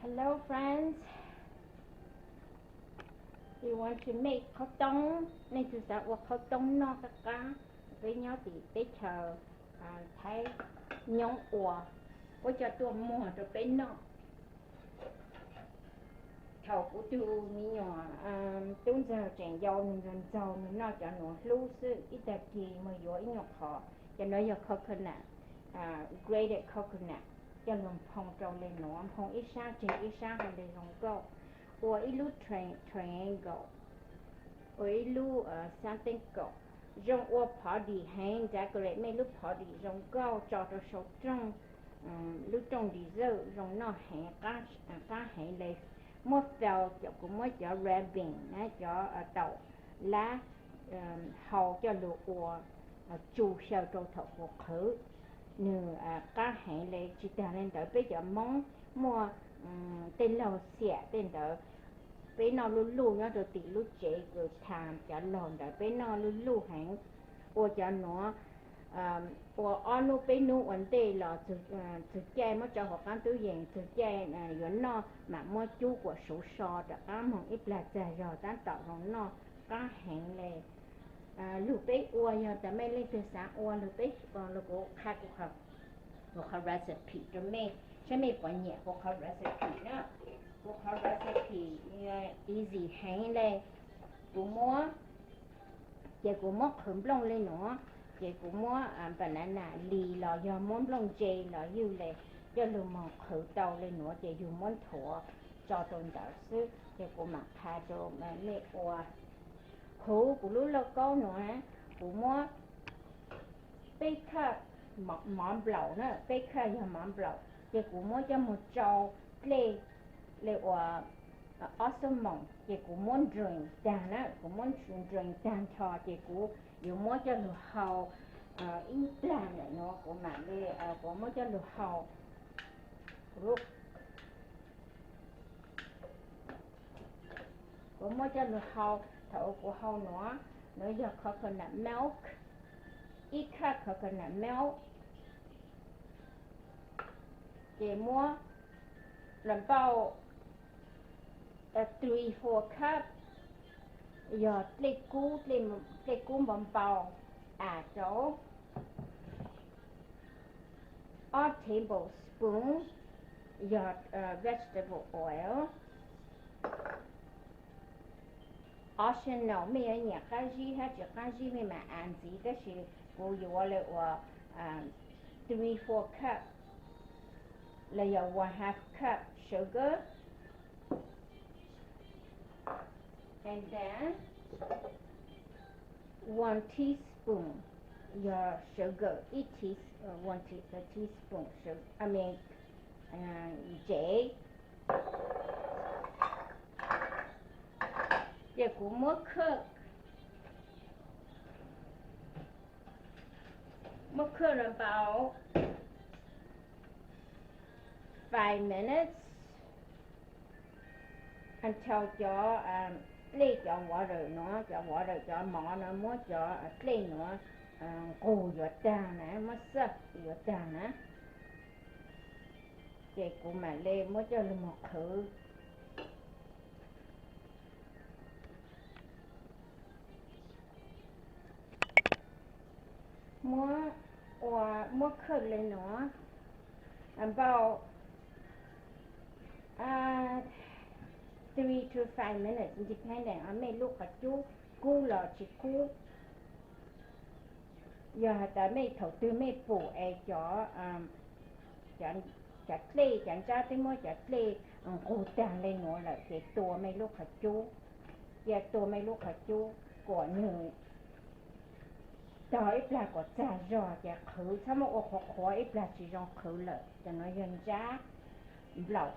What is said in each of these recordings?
Hello friends, you want to make qhaub toob? Nej twg xav ua qhaub toob noj qab qab? Peb nyob tim teb chaws Thaib Nyoob ua, puab coj tuaj muag rau peb noj. Thaum kuv tus me nyuam tub ntxawg tseem yau, nws ntxaug ntxaug nws noj cov nuav hlub xwb, ib tag kis mus yuav ib nyuag qhov, cov nuav yog coconut, grated coconut, coj lug nphoo rau le nuav, nphoo ib sab tseg ib sab hab le zoo nkauj, ua ib lub triangle, ua ib lub xaab teeb kaum, zoo ua phov dim heev, nrad kos le mej lub phov dim zoo nkauj tso rau saum rooj, lub rooj dessert zoo noj heev, qab heev le. Muab filled, cov kuv muab cov red bean na, cov taum lab hau coj lug ua tsu xyaw rau thaum kuv qhwv, nws qab heev le. Tsis tag le ntawd peb cov Moob muaj tej laug xiam tej ntawd, peb noj luj luj nyob rau tim lub tsev kws thaam cov laug ntawd, peb noj luj luj heev. Ua cov nuav, ua ob nub peb nub ua ntej los txug caij muab tso huv qaab tub yees, txug caij yuav noj mam muab cub kuam suv so rov qaab moog ib plag txag zog tab tom zoo noj, qab heev le. Lug peb ua, yog tas mej leej twg xav ua lug peb, lug kuv qha kuv qhov recipe rau mej saib mej puas nyiam kuv qhov recipe na. Kuv qhov recipe easy heev le. Kuv muab, ces kuv muab qhwv nplooj le nuav, ces kuv muab banana lis los yog muab nplooj ntse los ywg le, coj lug moog qhwv tau le nuav ces yug muab nthuav tso rau ntawd xwb. Ces kuv mam qha rau mej ua. Huv kuv lub lauj kaub nuav, kuv muab peb cup mov nplaum na, peb cup yog mov nplaum, ces kuv muab coj moog tsau dlej le uas ob xuab moos, ces kuv muab nrees taag na, kuv muab nrees taag nrho ces kuv yuav muab coj lug hau ib plag ntawm nuav, kuv mam le, kuv muab coj lug hau, kuv muab coj lug hau, thaum kuv hau nuav, nuav yog coconut milk, ib cup coconut milk, ces muab los npauj three four cup, yog dlej kub, dlej kub npau npau, am, rau ob tablespoon yog vegetable oil. Optional, mej yuav nyiam qab zib hab tsis qab zib mej mam add ntxiv, tab sis kuv yuav le uas three four cup los yog one half cup sugar, and then one teaspoon yog sugar, ib tea, one tea, a teaspoon sugar, I mean, ntsev. Ces kuv muab cook, muab cook about five minutes until cov dlej, cov water nuav, cov water, cov mov nuav muab cov dlej nuav nqug yuav taag na, muab xub yuav taag na. Ces kuv mam le muab coj lug moog qhwv. Muab ua, muab cook le nuav about three to five minutes, depending on mej lub qhov cub kub los tsis kub. Yog has tas mej thaum twg mej pum es cov, cov dlej, cov ntsab twb muab cov dlej nqug taag le nuav lawm ces tua mej lub qhov cub. Cia tua mej lub qhov cub kuas nwg tog ib plag kuas txag zog ces qhwv, txhob muab ua qhuav qhuav ib plag tsis zoo qhwv lawm. Cov nuav yog ntsab nplaum,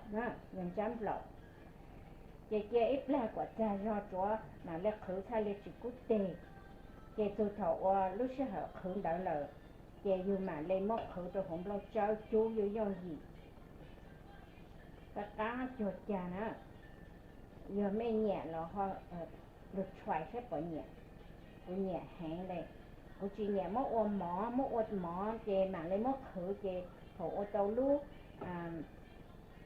yog ntsab nplaum. Ces cia ib plag kuas txag zog tsuav mam le qhwv txhaj le tsis kub teg. Ces txug thaum uas lub sij hawm qhwv ntawd lawm, ces yug mam le muab qhwv rau huv nplooj tsawb cub yooj yooj yim. Qab qab cuag cag na. Yog mej nyiam los ho lug try saib puas nyiam. Kuv nyiam heev le. Kuv tsis nyiam muab ua mov, muab ua mov ces mam le muab qhwv ces thaum ua tau lub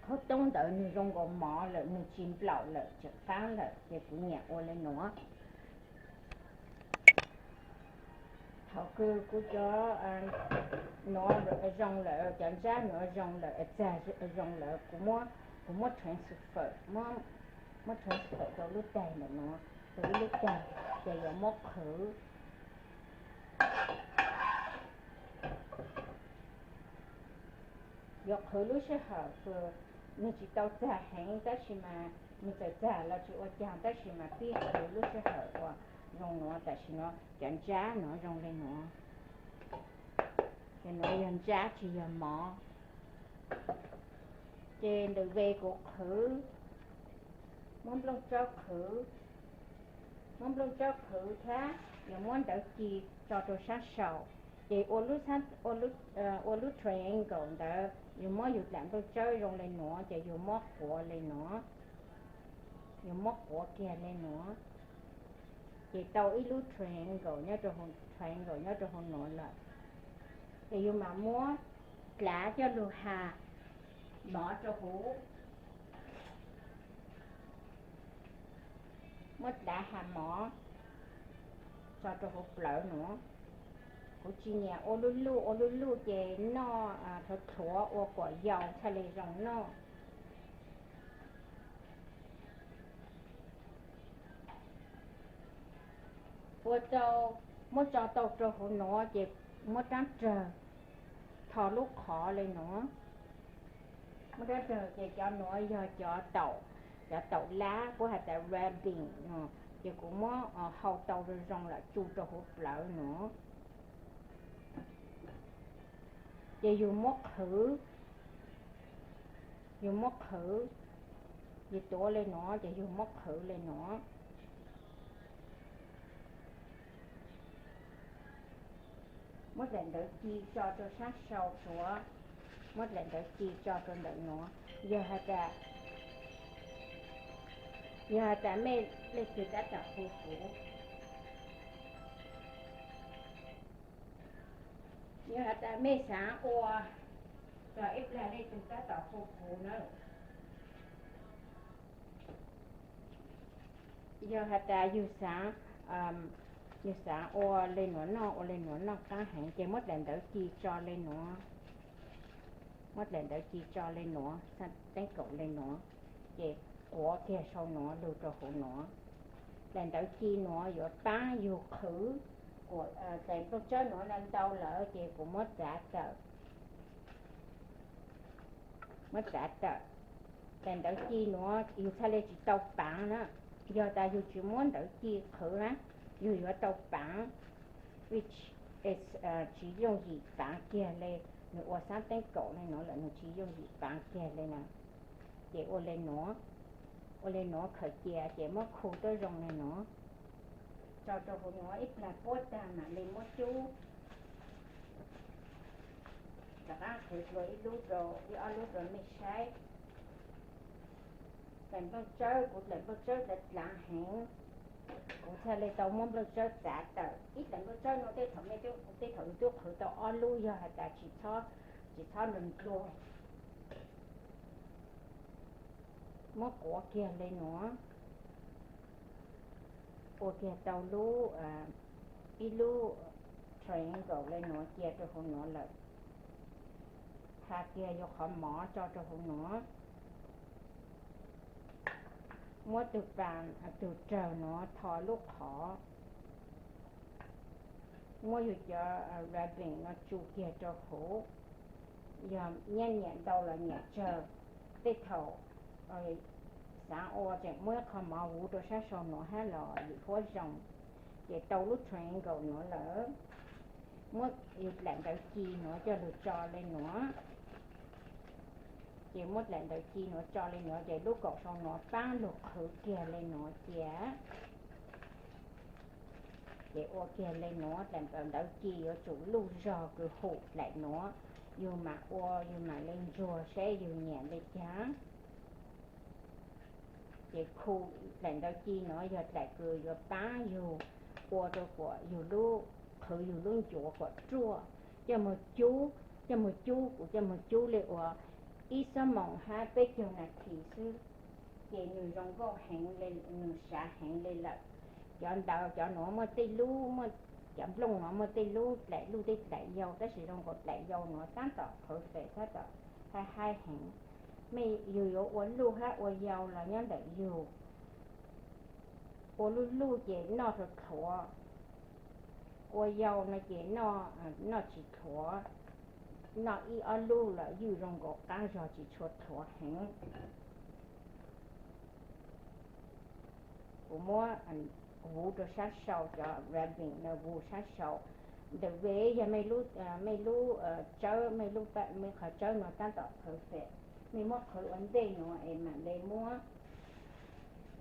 qhov coob ntawd nws zoo nkaus mov lawm, nws tsis nplaum lawm, tsis qab lawm, ces kuv nyiam ua li nuav. Thaum kws kuv cov nuav zoo lawm, cov ntsab nuav zoo lawm, txag zoo lawm, kuv muab transfer, muab transfer rau lub taig ntawm nuav, rau ib lub taig, ces yuav muab qhwv. Yuav qhwv lub sij hawm, nws tsis tau txag heev tab sis mas nws txawm txag los tsis ua caag tab sis mas pib qhwv lub sij hawm uas zoo nuav, tam sim no cov ntsab nuav zoo li nuav, ces nuav yog ntsab tsis yog mov. Ces ntawm ve kuv qhwv, muab nplooj tsawb qhwv, muab nplooj tsawb qhwv thiab yuav muab ntawv ci tso rau sab saum. Ces ua lub triangle ntawd yus muab yus dlaim nplooj tsawb zoo li nuav ces yus muab quav li nuav, yus muab quav kiag li nuav, ces tau ib lub triangle nyob rau, triangle nyob rau hauv nuav lawm. Ces yus mam muab dlav coj lug has mov rau huv, muab dlav has mov tso rau huv plawv nuav. Kuv tsis nyiam ua luj luj, ua luj luj ces noj thluav thluav ua kuam yau txhaj le zoo noj. Ua tau, muab tso tau rau hauv nuav ces muab rab rawg tho lub qhov li nuav. Muab rab rawg ces cov nuav yog cov taum, cov taum lab, kuv has tas rabbit no, ces kuv muab hau tau zoo zoo lawm tso rau huv plawv nuav. Ces yus muab qhwv, yus muab qhwv, yus tuav li nuav ces yus muab qhwv li nuav. Muab dlaim ntawv ci tso rau sab sau suav, muab dlaim ntawv ci tso rau ntawm nuav. Yog has tas, yog has tas mej leej twg tab tom hu kuv, yog has tas mej xaav ua, txog ib plag leej twg tab tom hu kuv na. Yog has tas yus xaav, yus xaav ua li nuav noj, ua li nuav noj qaab heev ces muab dlaim ntawv ci tso li nuav. Muab dlaim ntawv ci tso li nuav, teeb kaum li nuav, ces quav kiag sau nuav lug rau huv nuav. Dlaim ntawv ci nuav yuav paab yug qhwv, kuas dlaim nplooj tsawb nuav ntau lawm ces kuv muab txav tawm. Muab txav tawm. Dlaim ntawv ci nuav yus txhaj le tsis tau paav na. Yog tas yus tsis muab ntawv ci qhwv na, yus yuav tau paav, which is tsis yooj yim paav kiag li. Nws ua xaab teeb kaum li nuav lawm nws tsis yooj yim paav kiag li na. Ces ua li nuav, ua li nuav khaws cia ces muab khu tuab zoo li nuav, tso rau huv nuav ib plag puab tag mam li muab cub. Rov qaab qhwv dlua ib lub rau, ib ob lub rau mej saib. Dlaim nplooj tsawb, kuv dlaim nplooj tsawb dlav dlav heev, kuv txhaj le tau muab nplooj tsawb txav tawm. Ib dlaim nplooj tsawb nuav tej thaum mej, tej thaum yus twb qhwv tau ob lub, yog has tas tsis txhob, tsis txhob nrug dlua. Muab quav kiag li nuav, ua kiag tau lub, ib lub triangle li nuav cia rau huv nuav lawm. Tha kiag yus qhov mov tso rau huv nuav. Muab tug paas, tug rawg nuav tho lub qhov. Muab yus cov wrapping no tsu kiag rau huv. Yog nyiam ntau los nyiam tsawg, tej thaum xaav ua tseem muab ib qho mov vuv rau sab sau nuav hab los yim huab zoo. Ces tau lub triangle nuav lawm, muab dlaim ntawv ci nuav coj lug tso li nuav. Ces muab dlaim ntawv ci nuav tso li nuav ces lub kaum sau nuav paab lug qhwv kiag li nuav cia. Ces ua kiag li nuav, dlaim ntawv ci yuav tsum luj zog kws hum dlaim nuav, yug mam ua yug mam le ntsuag saib yug nyiam le caag. Ces khu dlaim ntawv ci nuav yog dlaim kws yuav paab yug ua rau kuas yug lub, qhwv yug lub ncuav kuas ruaj. Coj moog cub, coj moog cub, kuv coj moog cub le uas ib xuab moos hab peb caug nas this xwb, ces nws zoo nkauj heev, nws sav heev le lawm. Cov ntawd cov nuav muaj tej lub, cov nplooj nuav muaj tej lub dlaim luj tej dlaim yau, tab sis zoo nkaus dlaim yau nuav tab tom perfect, tab tom haib haib heev. Mej yug yuav ua luj hab ua yau los nyob ntawm yug. Ua luj luj ces noj rau dhuav, ua yau no ces noj tsis dhuav, noj ib ob lub los ywj zoo nkaus qaab zog tsis tshua dhuav heev. Kuv muab vuv rau sab sau, cov rubbing no vuv sab sau. Ntawm ve yog mej lub tsawb, mej lub, mej qhov tsawb no tab tom perfect, mej muab qhwv ua ntej nuav es mam le muab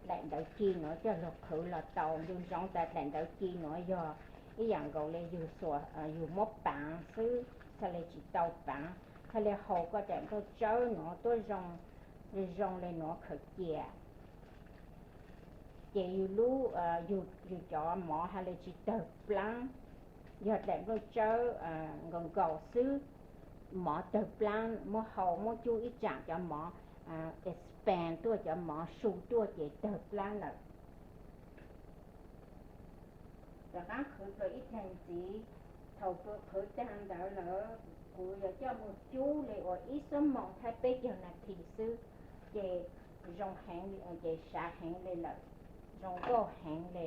dlaim ntawv ci nuav coj lug qhwv los tau. Ncu ntsoov tas dlaim ntawv ci nuav yog ib yaam nkaus le yug xuas, yug muab paav xwb, txhaj le tsis tau paav, txhaj le haus koj dlaim nplooj tsawb nuav tuab zoo, zoo le nuav khaws cia, ces yug lub, yug cov mov has le tsis tawg plaab. Yog dlaim nplooj tsawb nkaus nkaus xwb, mov tawg plaab, muab hau muab cub ib tsaam cov mov expand tuaj, cov mov su tuaj ces tawg plaab lawm. Rov qaab qhwv dlua ib teg ntxiv. Thaum kuv qhwv taag ntawd lawm, kuv yuav coj moog cub le uas ib xuab moos thab peb caug nas this xwb, ces zoo heev, ces sav heev le lawm, zoo nkauj heev le.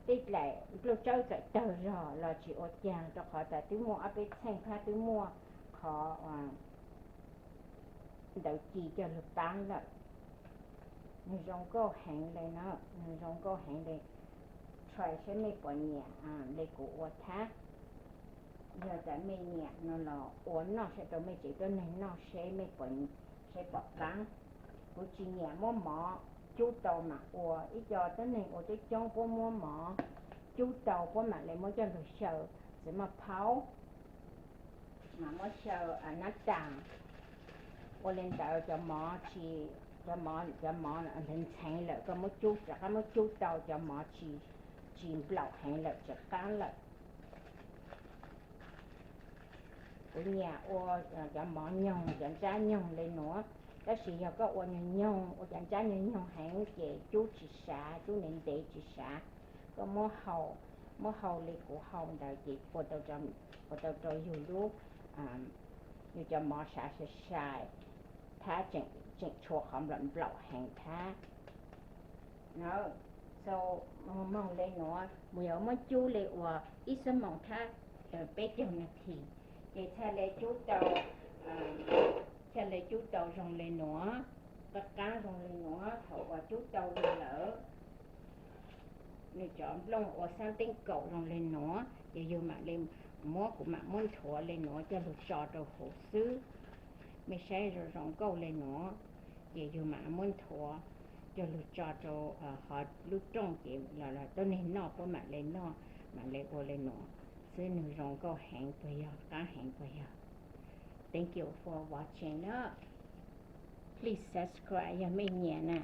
Tej dlaim nplooj tsawb txawm tawg zog los tsis ua caag, rau qhov tas twb muaj ob peb txheej hab twb muaj qhov ntawv ci coj lug paab lawm. Nws zoo nkauj heev le no, nws zoo nkauj heev le. Try seb mej puas nyiam le kuv ua thab. Yog tas mej nyiam no los ua noj seb rau mej tsev tuab neeg noj seb mej puas, seb pom paab. Kuv tsis nyiam muab mov cub tau mas ua, ib co tuab neeg ua coob coob puab muab mov cub tau puab mam le muab coj lug xyaw txiv maj phaub, mam muab xyaw nab tas. Ua le ntawd cov mov tsis, cov mov, cov mov ntxheev ntxheev lawm, koj muab cub, rov qab muab cub tau cov mov tsis, tsis nplaum heev lawm, tsis qaab lawm. Kuv nyiam ua cov mov nyoog, cov ntsab nyoog le nuav, tab sis yog koj ua nyoog nyoog, ua cov ntsab nyoog nyoog heev ces cub tsis sav, cub ntev ntev tsis sav. Koj muab hau, muab hau le kuv hau ntawd ces ua tau, ua tau rau yug lub, yug cov mov sav sai sai thab, tseem tshua qhov nplaum nplaum heev thab. So, moog le nuav, mus yuav muab cub le uas ib xuab moos thab peb caug nas this, ces txhaj le cub tau, txhaj le cub tau zoo le nuav, qab qab zoo le nuav. Thaum uas cub tau le lawm, nws cov nplooj ua xaab teeb kaum zoo le nuav, ces yug mam le muab, kuv mam muab nthuav le nuav coj lug tso rau huv xwb. Mej saib zoo zoo nkauj le nuav, ces yug mam muab nthuav coj lug tso rau hov lub rooj ces los tuab neeg noj puab mam le noj, mam le ua le nuav xwb. Nws zoo nkauj heev puas yog, qaab heev puas yog? Thank you for watching na. Please subscribe yog mej nyiam na.